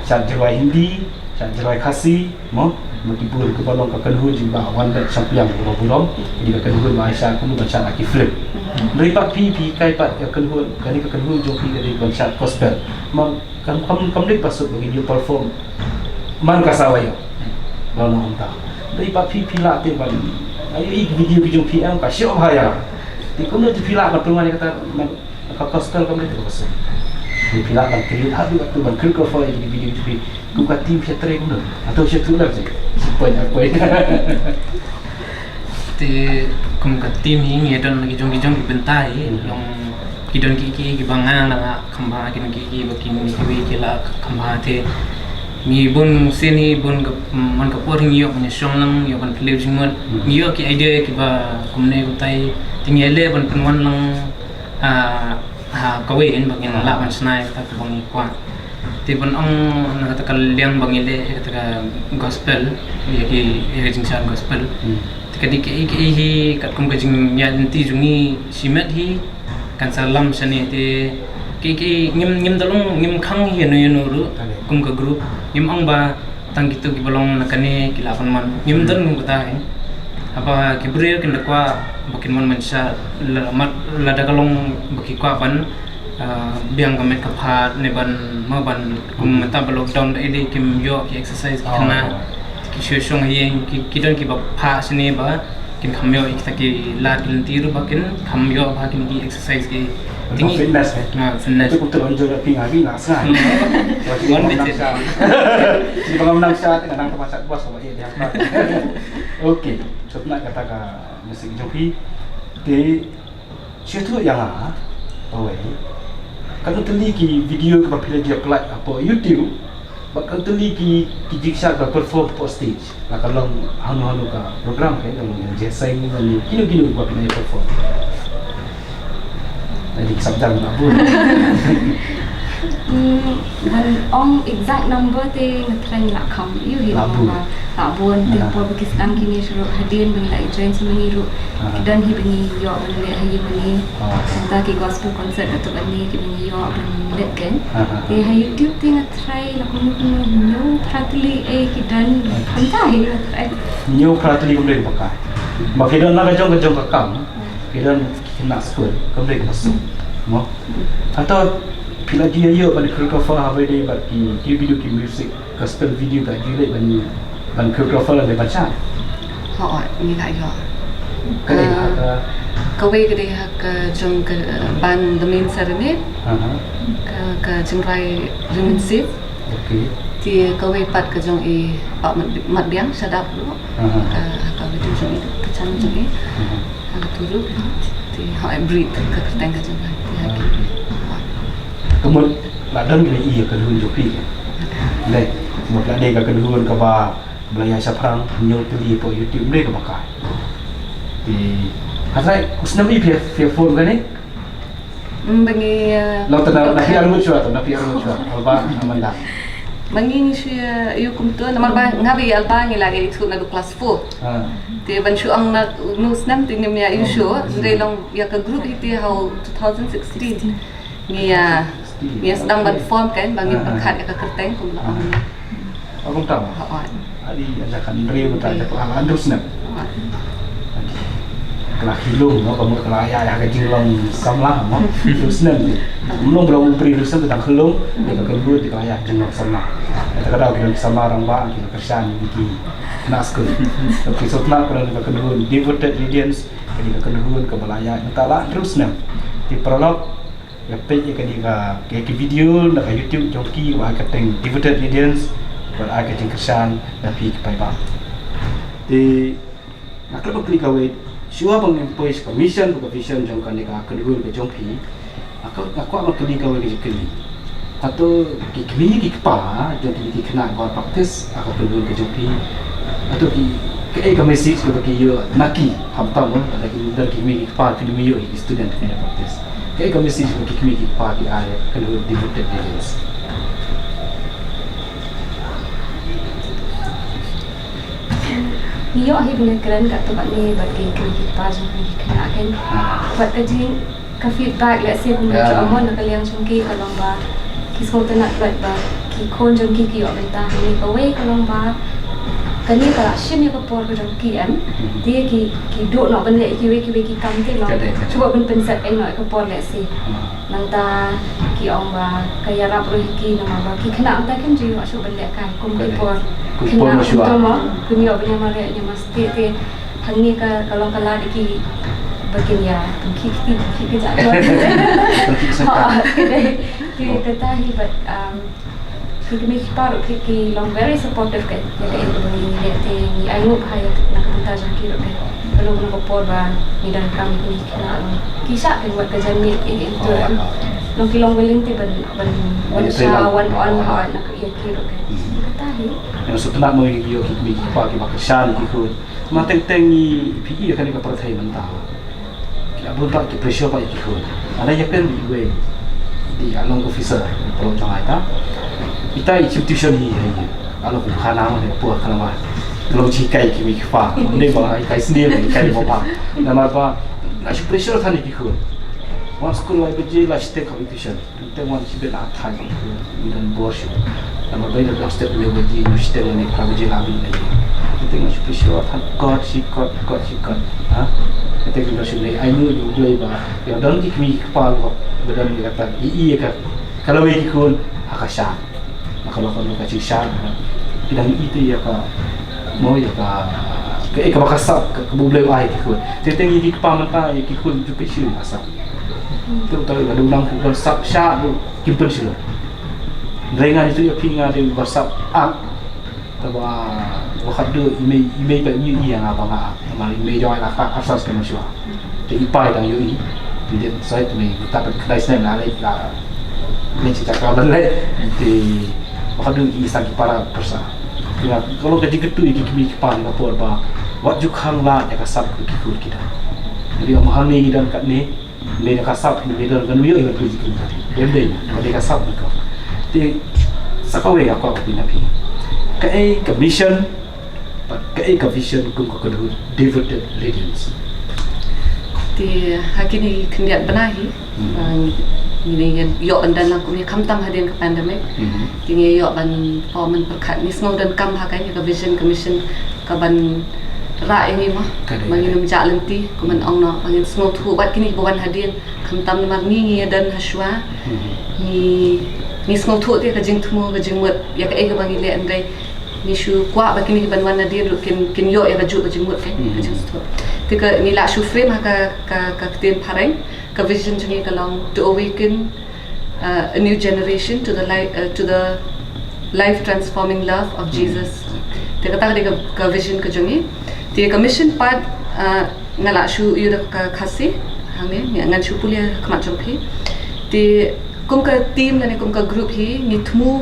Shad jingrwai Hindi, shad jingrwai Khasi, mo, ma ki bun kiba long ka kynhun jingba wan da champion kiba burom, ki dei ka kynhun ba ai shad kumno ban shad ha ki film. Hynrei pat phi, phi kai pat ïa ka kynhun, kane ka kynhun jong phi ka dei ban shad gospel. Ma Kam, kam, kam dei ba suk ba ngin ïoh perform man ka sawa ïa. Ba long kumta. Dei ba phi, phi lah te ban, ai, i video ki jong phi em ka shoh bha ïa. Te kumno te phi lah ban pynwan ïa kata man ka gospel, kam dei te ba suk. Te phi lah ban create haduh atu ban choreographer ïa ki video ki jong phi. Kum ka team sha trei kumno. Atu sha tu lah sih. Point, point. Te kum ka team hi ngi don ki jong ki jong ki bynta hi, long ki don ki, ki, kiba nga la lah kham bha, ki don ki, kiba ki, kiwei ki la kham bha. Te ngi bun sien hi, bun ka, man ka por hi ngi ïoh ban shong lang, ïoh ban pynlip jingmut, ngi ïoh ki idea kiba kumne kumtai. Te ngi leh ban pynwan lang, ah, ha kawei hin ba ngin lah ban shna ïa kata kaba ngi kwah. Te ban ong na kata ka liang ba ngi leh ïa kata ka gospel, ïa ki, ïa ka jingshad gospel. Te ka dei kaei kaei hi katkum ka jingïaid lynti jong ngi shimet hi kan sa lam shane te kaei kaei ngim, ngim da long, ngim khang hi ïano ïano ruh kum ka group. Ngim ong ba tang kito kiba long na kane ki lah pynman. Ngim don kum kata hi. Haba ki briew kin da kwah ba kin wan ban shad, la, mat, lada ka long ba ki kwah ban, ah, biang ka met ka phad ne ban, mo ban, kum mynta ba lockdown da ïa dei kim ïoh ki exercise ki khynnah, ki shu shong ha ïing, ki, ki don kiba phah shane ba kin kham ïoh ïa kita ki lad ki lynti ruh ba kin kham ïoh ba kin ki exercise ki. Tang fitness eh. Na fitness. Tu betul on jor ping abi na sa. Wan bitin. Sini bang nang sa, nang tempat sat bos ba ïa dia. Okay, so pernah kata ka musik jong phi. Te shu tu ïa nga, awei. Kan tu li ki video kiba phi la upload hapoh YouTube. Bad kan tu li ki, ki jingshad ba perform hapoh stage. La ka long hangno hangno ka program ka long ïa jeseng ne kino kino ba phi la perform. Tadi sab jam na bun. Hmm, ban ong exact number te nga tharai la kham ïoh hi. La bun. La bun te por ba ki sdang kine shuh hadien ba ngi la join sa ma ngi ruh. Ki don hi ba ngi ïoh ban leh ha ïing ma ngi. Mynta ki gospel concert katto katne ki ba ngi ïoh ban leh kan. Te ha YouTube te nga tharai la kumno kumno hynñiew phra tylli eh ki don. Kumta hi nga tharai. Hynñiew phra tylli kumta hi ba kai. Ba ki don la ka jong ka jong ka kam. Ki don ki khynnah skul, kam dei kaba suk. Mo. Hato phi la ju ïoh ban choreographer haba dei bad ki, ki video ki music, gospel video ka ju leh ban, ban choreographer lane ban shad? Hooid, ngi la ïoh. Ka dei ha ka, kawei ka dei ha ka jong ka, eh, band The Main Serenade. Ka, ka jingrwai Rim Sip. Okay. Te kawei pat ka jong i Bah Mat, Mat Biang, Shadap ruh. Ka, ka video jong i, ka channel jong i. Ha ka tu ruh, te hooid Breathe ka kyrteng ka jong ka. Te ha ki. Ka mut la don kane i ka kynhun jong phi ka. Dei, mut la dei ka kynhun kaba, ba la ïa shaphrang, hynñiew tylli hapoh YouTube, dei kaba kai. Te, hynrei, u snem i phi, phi form kane? Ba ngi, eh, la ta na, na phi arngut shuwa, na phi arngut shuwa. Alba, Amanda. Ma ngi ngi shu ïa ïoh kumto namar ba nga ba ïa alba ngi la ïa ithuh naduh class four. Ah. Te ban shu ong na u snem te ngim ïa ïoh shuh. Hynrei long ïa ka group hi te ha u two thousand sixteen. Ngi ïa ngi ïa sdang ban form kan ba ngin pyrkhat ïa ka kyrteng kum la ong. Ong tam. Hooid. Adi aja kan re bata aja pyrkhat la hynriew snem. Hooid. Ka la khih lung mo, ka mut ka la ïaid ha ka jinglong samla mo. Hynriew snem te. Ym long ba long u briew hynriew snem te tang khih lung, ïa ka kynhun te ka la ïaid ha ka jinglong samla. Ïa kata ka daw ki long ki samla rangbah, ki la kyrshan ïa ki khynnah skul. Ki sngewtynnat ka long ka kynhun Devoted Radiance, ka dei ka kynhun kaba la ïaid mynta la hynriew snem. Te paralok, ïa peit ïa kane ka, ïa ka video na ka YouTube jong ki ba ai ka kyrteng Devoted Radiance, ba ai ka jingkyrshan na phi ki paidbah. Te nga klet ban kylli kawei, shuwa ba ngin poi sha ka mission bad ka vision jong kane ka kynhun ka jong phi, nga kwah, nga kwah ban kylli kawei ka jingkylli. Hato ki kmie ki kpa jong kine ki khynnah ba practice ha ka kynhun ka jong phi, hato ki, kaei ka message kaba ki ïoh na ki, khamtam mo, lada ki, lada ki kmie ki kpa kim ïoh hi ki student ki practice, kaei ka message kaba ki kmie ki kpa ki ai ha ka kynhun Devoted Radiance? Ngi ïoh hi bneng kren katto katne bad ki kmie ki kpa jong ki khynnah kan. Bad ka jing, ka feedback lehse kumba ong mo na ka liang jong ki ka long ba ki sngewtynnat bad ba ki khun jong ki ki ïoh bynta hangne. Kawei ka long ba kane ka la shim ïa ka por ka jong ki em. Te ki, ki duh noh ban leh kiwei kiwei ki kam te long. Shuwa ban pynsep ei noh ïa ka por lehse. Nangta ki ong ba ka ïarap ruh ïa ki namar ba ki khynnah mynta kim ju ïoh shuh ban lehkai kum ki por. Kum por khynnah shuwa. Kumto mo, kim ïoh ban ïa mareh ïa mastieh te hangne ka, ka long ka lad ïa ki ba kin ïa pynkhih kti, pynkhih kjat. Pynkhih sengkang. Te kata hi bad, um, ki kmie ki kpa ruh ki, ki long very supportive kan. Ïa kaei kaba ngi leh te ngi ainguh bha ïa na ka bynta jong ki ruh kan. Kano kano ka por ba ngi donkam ïa kine ki khynnah ruh ki shah kan, wat ka janmiet ïa kaei kaei ruh kan. Long ki long willing te ban, ban, ban shah, wan on ha na ka ïa ki ruh kan. Kata hi. Nga sngewtynnat mo ïa ki, ïa ki kmie ki kpa kiba kyrshan ïa ki khun. Ma teng teng ngi phi ïa kane ka pyrthei mynta. Ki la bun pat ki pressure pat ïa ki khun. Lada ïa phi iwei, dei, ah, long officer, paralok jong nga ita. Ita i tuition hi, hi, hi. Ah, long khana mo, hi, pua khana mo. Long jinghikai ki mei ki pa. Ym dei ba hikai sniew, hikai mo pa. Namar ba la shu pressure than ïa ki khun. Wan skul lai baje la shiteng ka tuition. Te wan shibit la thait, ngi don bor shuh. Namar ba ïa la dang step ïa baje, ngi shiteng lane phra baje la mih lane. Te nga shu pyrshah than kot shi kot, kot shi kot. Ha? Te ngi don shuh lane, ai ngi ïa U Blei ba ïa don ki kmie ki kpa ba don ïa kata, ïa, ïa ka, ka lawei ki khun ha ka shad. Na ka lok ka jingshad. Ki dang ïa ite ïa ka, mo, ïa ka, ka, eh, kaba ka sap, ka, kaba U Blei u ai ki khun. Te te ngi ki kpa mynta ïa ki khun ju pyrshah ha sap. Te uta ka dang dang sap shah ruh kim pynshlur. Hynrei nga ïathuh ïa phi, nga dei ba sap ak. Te ba, ba khatduh i mei, i mei ba ïohi ïa nga ba nga ak. Namar i mei jong nga la kha arsa skhem shuwa. Te i pa i dang ïohi. Te dei sait mei, uta pynkhrai snem la leit, la leit sha jaka ban leit. Te ba khatduh i sdang ki para pyrsa. Te nga, ka long ka jingkyntu ïa ki kmie ki kpa ha ka por ba wat ju khang lad ïa ka sap ki khun ki da. Hynrei ym hangne ngi don katne, Hynrei na ka sap hi, hynrei don kano ïoh ïa ka physical body. Em dei, ka dei ka sap hi ka. Te sa kawei ka kwah ka pynap hi. Kaei ka mission bad kaei ka vision kum ka kynhun Devoted Radiance? Te ha kine ki khyndiat bnai hi, hmm, ba ngi, ngi ïoh ban don lang kum hi khamtam hadien ka pandemic. Hmm. Te ngi ïoh ban, oh, ban pyrkhat, ngi sngew donkam ha kane ka vision ka mission ka ban rah ïa ngi mo. Ka dei, ba ka ngin dei. Ym jah lynti, kumba ong noh, ba ngin sngewthuh bad kine kiba wan hadien. Khamtam namar ngi ngi ïa don ha shuwa. Mhm. Ngi, ngi sngewthuh te ka jingthmu ka jingmut ïa kaei kaba ngi leh, hynrei ngi shu kwah ba kine kiban wan nadien ruh kin, kin ïoh ïa kajuh ka jingmut, eh, ka, mhm, jingsngewthuh. Te ka ngi la shu frame ha ka, ka, ka ktien phareng, ka vision jong ngi ka long to awaken, uh, a new generation to the li-, uh, to the life transforming love of, hmm, Jesus. Te kata ka dei ka, ka vision ka jong ngi. Te ka mission pat, uh, nga la shu ïoh da ka Khasi hangne, ngan shu pule ha khmat jong phi. Te kum ka team lane kum ka group hi, ngi thmu,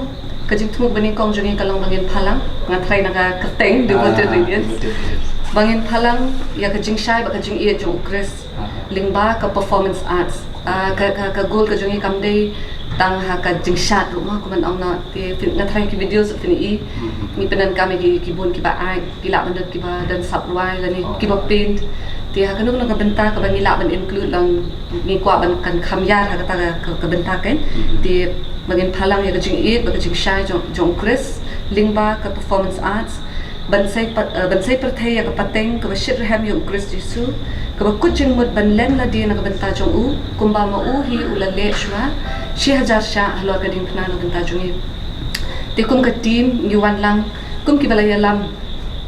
ka jingthmu ba nyngkong jong ngi ka long ba ngin phalang, nga tharai na ka kyrteng, ah, Devoted Radiance. Devoted Radiance. Ba ngin phalang ïa ka jingshai bad ka jingïeit jong U Khrist, ah, lyngba ka performance arts. Ah, ka, ka, ka goal ka jong ngi kam dei Tang ha ka jingshad ruh mo, kumba ong na te phin, nga tharai ki video sa phin i. Ngi pyndonkam ïa ki, ki bun kiba act, ki lah ban don kiba don sap rwai lane kiba paint. Te ha kano kano ka bynta kaba ngi lah ban include lang, ngi kwah ban kan kham ïar ha kata ka, ka, ka bynta kan. Te ba ngin phalang ïa ka jingïeit bad ka jingshai jong, jong u Khrist lyngba ka performance arts, ban sei pat, eh, ban sei pyrthei ïa ka pateng kaba shit rhem ïa u Khrist Jisu, kaba kut jingmut ban len lade na ka bynta jong u, kumba ma u hi u la leh shuwa shi hajar shah halor ka diengphna na ka bynta jong ngi. Te kum ka team ngi wan lang kum kiba la ïalam,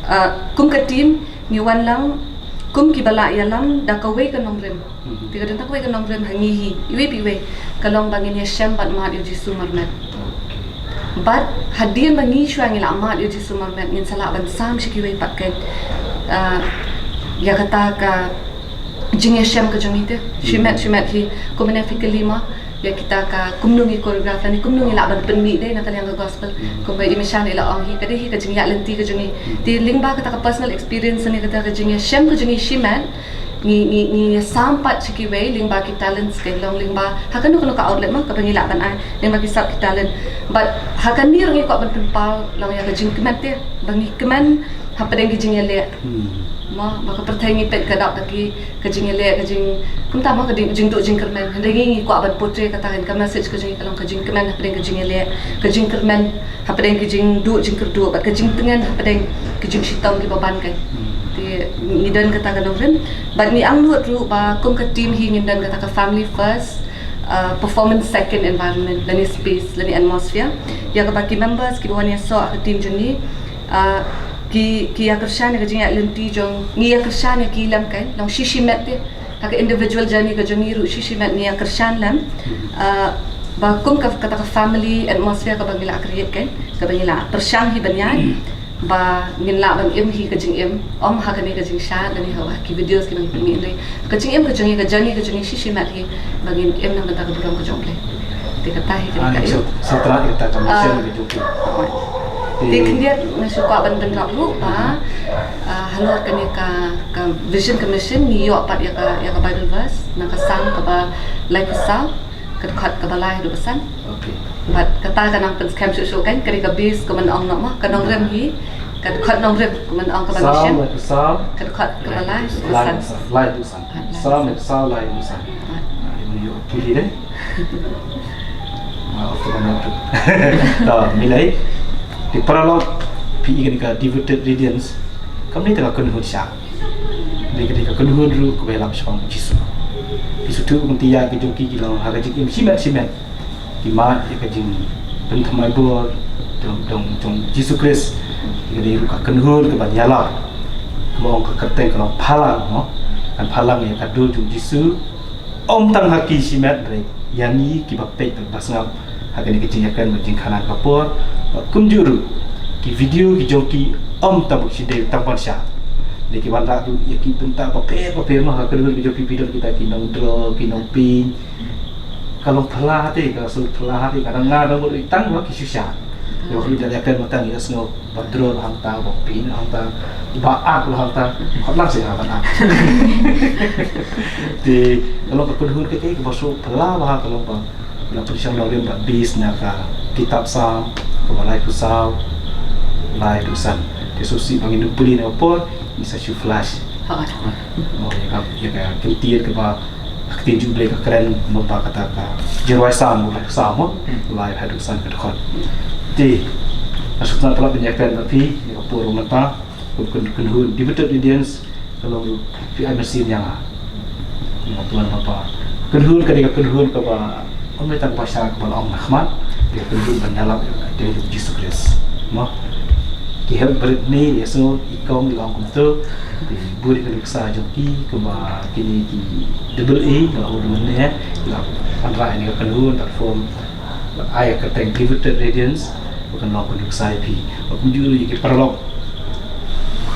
eh, kum ka team ngi wan lang kum kiba la ïalam da kawei ka nongrim. Te ka don tang kawei ka nongrim ha ngi hi, iwei pa iwei, ka long ba ngin ïashem bad mad ïa u Jisu marmet. Bad hadien ba ngi shuwa ngi la mad ïa u Jisu marmet, ngin sa lah ban sam sha kiwei pat kan, ah, ïa kata ka jingïashem ka jong ngi te. Shimet, shimet hi, kumne phi kylli ma ïa kita ka kumno ngi choreograph lane kumno ngi lah ban pynmih dei na ka liang ka gospel. Kumba i Mishan i la ong hi, ka dei hi ka jingïaid lynti ka jong ngi. Te lyngba kata ka personal experience ne kata ka jingïashem ka jong ngi shimet, ngi, ngi, ngi sam pat sha kiwei lyngba ki talents, ka long lyngba ha kano kano ka outlet mo kaba ngi lah ban ai, lyngba ki sap ki talent. Bad ha kane ruh ngi kwah ban pynpaw lang ïa ka jingkmen te, ba ngi kmen hapdeng ki jingïaleh. Mo, ba ka pyrthei ngi peit ka dap da ki, ka jingïaleh, ka jing, kumta mo, ka jing, jingduh jingkyrmen. Hynrei ngi, ngi kwah ban portray kata kan, ka message ka jong ngi ka long ka jingkmen hapdeng ka jingïaleh, ka jingkyrmen hapdeng ki jingduh jingkyrduh bad ka jingtngen hapdeng ki jingshitom kiba ban kan. Te ngi don kata ka nongrim bad ngi angnud ruh ba kum ka team hi ngin don kata ka family first, uh, performance second environment lane space lane atmosphere. Ïa kaba ki members kiba wan ïasoh ha ka team jong ngi, uh, ki, ki ïakyrshan ïa ka jingïaid lynti jong ngi, ïakyrshan ïa ki lem kan, long shi shimet te. Ha ka individual journey ka jong ngi ruh shi shimet ngi ïakyrshan lem. Ah, ba kum ka, kata ka family atmosphere kaba ngi la create kan, kaba ngi la pyrshang hi ban ïaid, ba ngin lah ban im hi ka jingim, ym ha kane ka jingshad lane ha ki videos kiba ngi pynmih, hynrei ka jingim ka jong ngi, ka journey ka jong ngi shi shimet hi ba ngin im na ka bynta ka burom ka jong U Blei. Te kata hi kane ka, ah, im. Sa, sa trai kata ka mission ka jong ki. Te khyndiat nga shu kwah ban bynrap ruh ba, ah, halor kane ka, ka vision ka mission ngi ïoh pat ïa ka, ïa ka Bible verse na ka Salm kaba laiphew saw, ka dkhot kaba lai haduh ba san. Bad kata ka nang pynskhem shuh shuh kan, ka dei ka base kumba ong noh mo, ka nongrim hi, ka dkhot nongrim kumba ong kaba mission. Salm laiphew saw, ka dkhot kaba lai haduh ba san. Lai haduh ba san. Salm laiphew saw lai haduh ba san. Ïa, ngi ïoh pule dei. Ah, off the one. To, milai. Te paralok, phi i kane ka devoted radiance. Kam dei tang ka kynhun sha. Dei ka, dei ka kynhun ruh kaba ïalam shaphang u Jisu. Phi sngewthuh kumta ïa ki jong ki ki long ha ka jingim shimet shimet. Ki mad ïa ka jingpynthymmai bor jong, jong, jong Jisu Khrist. Ka dei ruh ka kynhun kaba ïalam. Mo, ka kyrteng ka long phalang mo. Kan phalang ïa ka dur jong u Jisu. Ym tang ha ki shimet, hynrei ïa ngi kiba peit bad ba sngap ha kane ka jingïakren bad jingkhanang ka por. Kumjuh ruh ki video ki jong ki ym tang ba ki shim dei tang ban sha. Dei ki wanrah ruh ïa ki bynta bapher bapher mo, ha ka dur ki jong ki, phi don kita ki nongdro, ki nongpyni. Ka long phylla te, ka shu phylla te, ka dang nga dang bad ruh tang ba ki shu sha. Ïa ki da ïakren ma tang ïa sngew. Ba dro ruh hangta, ba pyn ruh hangta, ba ak ruh hangta, khot lang seh ha ban ak. Te ka long ka kynhun ka, ka, kaba shu phylla bha, ka long ba la pynshong nongrim bad base na ka kitab Salm kaba laiphew saw lai haduh san. Te sngewsih ba ngin ym pule na ka por, ngin sa shu flash. Hooid. Oh, ïa ka, ïa ka ktien kaba Ha ka ktien jong U Blei ka kren, mo, ba kata ka Jingrwai Salm, U Blei ka Salm, mo, lai haduh san ka dkhot. Te nga sngewtynnat palat ban ïakren bad phi ïa ka por mynta. Kum ka kynhun Devoted Radiance, ka long ruh phi ai mynsiem ïa nga. Ïa nga, tuan, papa. Kynhun ka dei ka kynhun kaba ym dei tang ka bashar kaba la ong na khmat, dei ka kynhun ban ïalap ïa ka kyrteng jong U Jisu Khrist, mo. Ki hep bret ne, ïa sngew i kong i la ong kumto. Te bun ki nuksa jong ki, kumba kine ki Double A, nga la ong mynne, ki la wanrah ïa kane ka kynhun, platform, ai ka kyrteng Devoted Radiance, ba kan long ka nuksa ïa phi. Bad kumjuh ruh ïa ki paralok.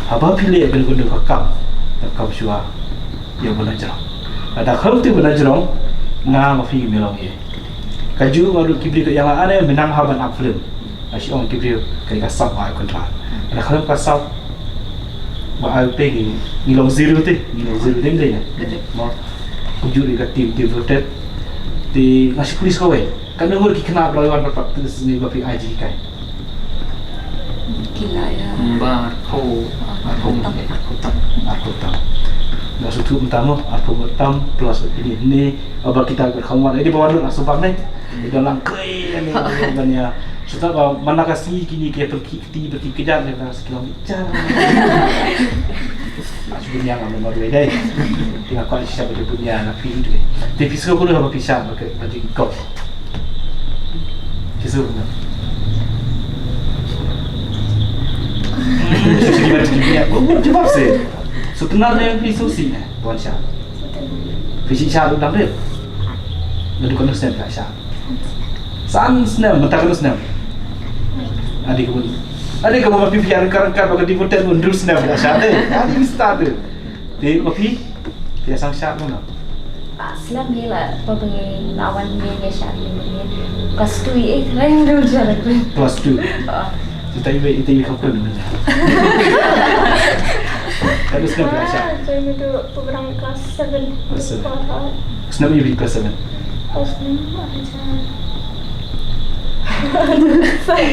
Haba phi leh ïa kane ka kam, ka kam shuwa, ïa ba na jrong. Lada khlem tu ba na jrong, nga ma phi ngim long ei. Kajuh nga ruh ki briew ka ïa nga, ane, mynta ha ban ap film. Nga shu ong ki briew, ka dei ka sap ba ai contract. Lada khlem ka sap ba ai pay, ngi, ngi long zero te, ngi long zero dei, dei, ne? Mo, kumjuh ruh ka team Devoted. Te nga shu pule sa kawei. Katno ngut ki khynnah ba la wan practice ne ba phi ai jinghikai? Ki la ïa. Ba arphew, arphew tam. Arphew tam. Arphew tam. Nga sngewthuh mynta mo, arphew tam plus ini, ini, ba kita ka kham wan. Ini ba wan lut la shu bang ne. Ida lang kre ne, ban ïa. Shu ta ba man la ka sngi kine ki pynki Ti ba ki kjat ne ba ki long bichar. Ach bunia ngam ma dei dei. Ti nga kwah shisha ba bunia na phi dei. Te phi sngewbha ba phi sha ba ke ba ki kop. Phi sngewbha. Shisha ba ki bunia. Go go jawab se. So tnar ne phi so si ne. Bon sha. Phi shisha dang dei. Na dukun snem phi sha. San snem, mynta katno snem? Adi ka bun. Adi ka bun ma phi phi ïa ryngkat ryngkat ba ka devoted bun hynriew snem la shah dei. Adi ka start dei. Te ma phi phi ïa sngewsih kumno? Ah, snem hi la, pa ba ngi la wan ngi ngi shah ngi ngi. Class two i eh, reng reng jar reng. Class two. Ah. Ita iwe, ita iwe kham kuen. Katno snem phi la shah? Ah, jadi tu program class seven. Class seven. Sekolah. Snem iwe class seven. Class enam aja.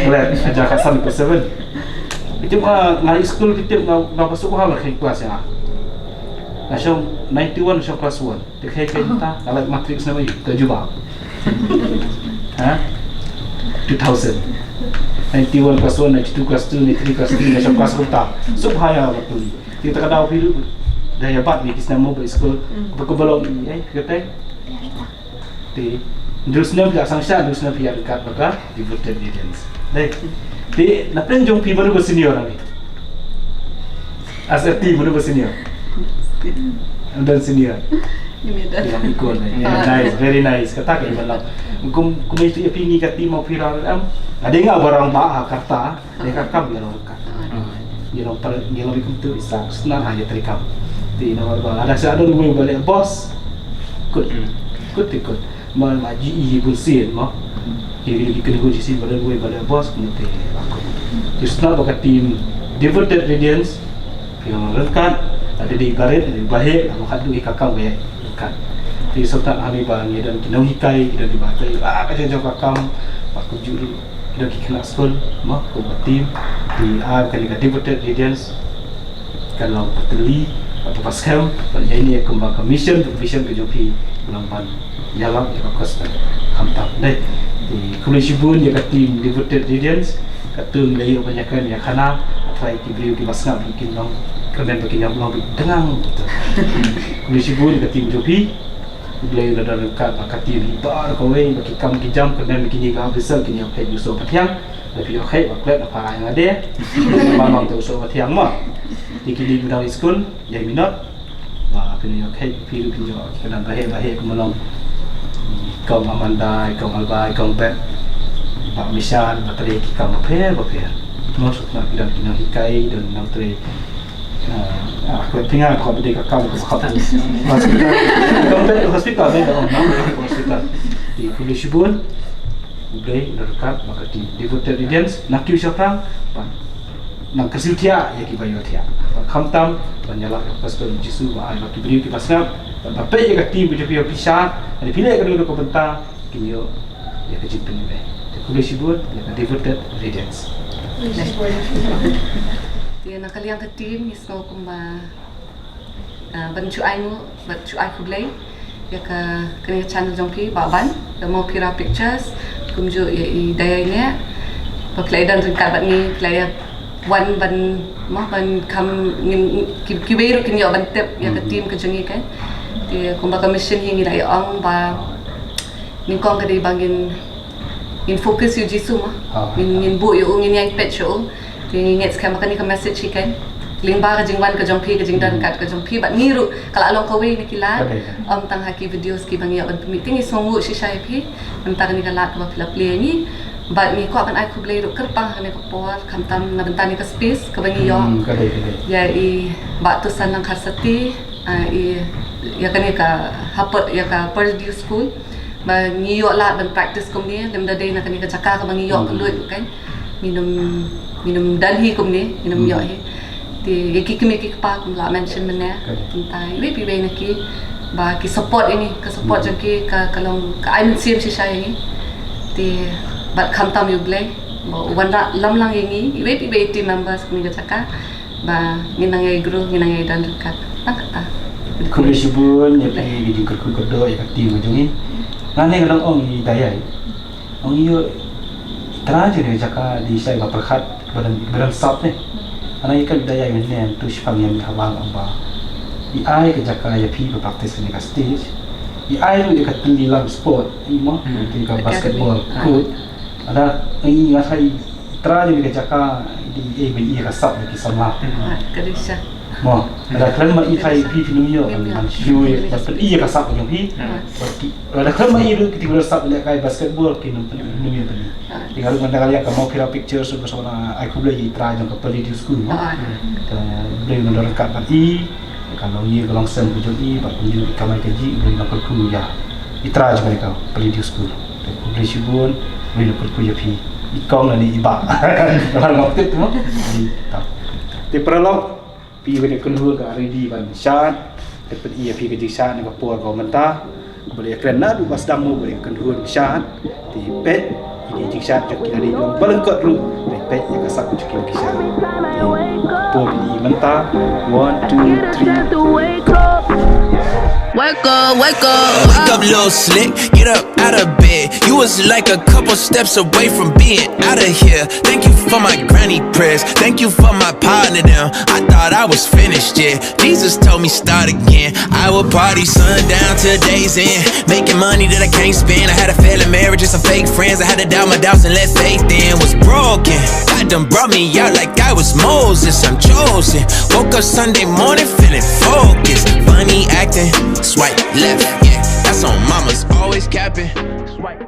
Let, aja ka san class seven. Itu nga ngai school kita nga nga masuk hal ke class ya. Nga shong ninety one shong class one. Te khe khe ta, nga leit matric snem aïu, te jubab. Ha? Two thousand. Ninety one class one, ninety two class two, ninety three class three, ninety four class four ta. Suk haya ba tuli. Kita ka daw phi ruh. Da ïa bat ni ki snem mo ba school. Ba ko balong ni, eh, kata. Te, hynriew snem phi ïa sngewsih, hynriew snem phi ïa ryngkat bad ka devoted radiance. Dei. Te, na pdeng jong phi mano ba senior hangne? As a team mano ba senior? Ym don senior. Ym don. Ïa, ikon, eh. Yeah, nice, very nice. Kata ka iban lang. Kum, kum itu ïa phi ngi ka team of Hira em. Ada nga barang ba ha kata. Ïa ka kam ïa long ka. Ïa long par, ïa long kum tu isa snar ha ïa trei kam. Te ina ba ada sa ada ruh ba leh boss. Kut. Kut te kut. Ma ma ji i bun sien ma. Ïa ki kene ko ji sien ba leh ruh ba leh boss kum te. Te snar ba ka team devoted radiance. Ïa long ryngkat. Ada di barit, ada di baheh, ada khat du ïa ka kam ïa ryngkat. Te serta hani ba ngi don ki nonghikai, ki don ki ba trei. Ah ka jong ka kam. Ba ku juru. Ïa ki khynnah skul, mo, kumba team, ki ai kane ka devoted radiance, ka long ka tylli, ka paskhem, bad ïa ine kumba ka mission, ka vision ka jong phi, ka long ban ïalap ïa ka gospel. Khamtam, dei. Te khublei shibun ïa ka team devoted radiance, katto ngi la ïoh ban ïakren ïa khana, hynrei ki briew kiba sngap kin long, kyrmen ba kin ïoh long bit dang. Khublei shibun ïa ka team jong phi. Khublei la don ryngkat bad ka team hi baroh kawei, ba ki kam ki jam kyrmen ba kine ki officer kin ïoh peit u soh pathiang. Ba phi ïoh peit ba klet na para ïa nga de. Ba mam te u soh pathiang ma. Te kine ki dang skul, ïa minot. Ba phi ïoh peit, phi ruh phi ïoh ki kyrdan baheh baheh kumba long. Kong Amanda, kong Albai, kong Bet. Ba Mishan, ba trei ki kam bapher bapher. Mo suk na ki don ki nonghikai, don nongtrei. Ah, ah, ko tinga ko bede ka kam ko khap. Hospital. Hospital. Hospital, eh, dah, oh, hospital. Di khublei shibun. Khublei, dah ryngkat, bad ka team devoted radiance, na kiew shaphrang, ban nang kyrsiew thiah, ïa kiba ïoh thiah. Bad khamtam, ban ïalap ïa ka gospel Jisu, ba ai, ba ki briew kiba sngap, ban ba peit ïa ka team, ba jong phi ïoh pisa, ban phi leh ka dei ka bynta, kin ïoh ïa ka jingpynim eh. Te khublei shibun ïa ka devoted radiance. Te na ka liang ka team ngi sngew kumba, ah, ban shu ai nguh bad shu ai khublei ïa ka kane ka channel jong phi Bah Ban, The Mawphira Pictures, kumjuh ïa i Dayai Neh, ba phi la ïa don ryngkat bad ngi, phi la ïa wan ban, mo, ban kham ngin, ki, kiwei ruh kin ïoh ban tip ïa ka team ka jong ngi kan. Te kumba ka mission hi ngi la ïa ong ba nyngkong ka dei ba ngin, ngin focus ïa u Jisu mo. Ah. Ngin, ngin buh ïa u, ngin ïai peit sha u. Te ngi ngeit skhem ba kane ka message hi kan. Lyngba ka jingwan ka jong phi, ka jingdon kat ka jong phi bad ngi ruh ka la long kawei na ki lad. Ym tang ha ki videos kiba ngi ïoh ban pynmih. Te ngi sngewnguh shisha ïa phi. Mynta kane ka lad kaba phi la plie ïa ngi. Bad ngi kwah ban ai khublei ruh kyrpang ha kane ka por, khamtam na bynta kane ka space kaba ngi ïoh. Hmm, ka dei, ka dei. Ïa i Bah Tusan Langkharsati, ah, i, ïa kane ka ha Pur-, ïa ka Purdue School. Ba ngi ïoh lad ban practice kumne, lymda dei na kane ka jaka kaba ngi ïoh ka lut kan. Ngin ym, ngin ym don hi kumne, ngin ym ïoh hi. Te ïa ki kmie ki kpa kum la mention mynne. Mynta iwei pa iwei na ki ba ki support ïa ngi, ka support jong ki ka, ka long ka ai mynsiem shisha ïa ngi. Te bad khamtam ïa U Blei ba u wanrah lamlang ïa ngi, iwei pa iwei i team members ha kane ka jaka ba ngin nang ïai grow, ngin nang ïai don ryngkat. Tang kata. Khublei shibun ïa phi, ka jingkyrkhu kyrdoh ïa ka team ka jong ngi. Nga ne nga dang ong i Dayai. Ong ïoh, i trai jong kane ka jaka dei sa i ba pyrkhat, ba don, ba don sap ne. Ana ïa ka Dayai mynne to shiphang ïa ngi ha Bang, ong ba i ai ka jaka ïa phi ba practice kane ka stage. I ai ruh ïa ka tylli lang sport, i mo, Hmm. ïa ka Academy. Basketball Ah. court. Ada i nga sa i trai jong kane ka jaka dei i ai ban ïa ka sap ïa ki samla. Hmm. Ah, ka dei sha. Mo, lada khlem ma i thai phi phi nym ïoh, Nym ïoh. man shu i, ban pynïoh ka sap jong phi. Hmm. Ban ki, lada khlem ma i ruh ki ti sap lehkai basketball ki nym pynïoh, nym ïoh pynïoh. Ah. Te nga ruh ngan da ka liang ka Mawphira Pictures ruh ka shu ai khublei ïa i trai jong ka Palladiu School, mo. Ah. Ka Blei un don ryngkat bad i, ka long ïa ka long sem ka jong i, bad kumjuh i kamai kajih, Blei un kyrkhu ïa i trai jong ka Palladiu School. Te khublei shibun, Blei un kyrkhu ïa phi. I kong lane i bah. Ka long ma pit mo. Te paralok, phi ba dei kynhun ka ready ban shad, te pynïoh ïa phi ka jingshad na ka por ka mynta. Ba dei kren naduh ba sdang mo ba dei kynhun shad, te peit ïa ka jingshad jong ki, lane jong ba lyngkot ruh, te peit ïa ka sap jong ki shad. Te por ïa mynta, one, two, three. Wake up, wake up. Wake up, little slick. Get up out of bed. You was like a couple steps away from being out of here. Thank you for my granny prayers. Thank you for my partner them. I thought I was finished, yeah. Jesus told me start again. I will party sundown till day's end. Making money that I can't spend. I had a failing marriage and some fake friends. I had to doubt my doubts and let faith in. Was broken. God done brought me out like I was Moses. I'm chosen. Woke up Sunday morning feeling focused. Funny acting. Swipe left. Yeah, that's on mama's always capping. Swipe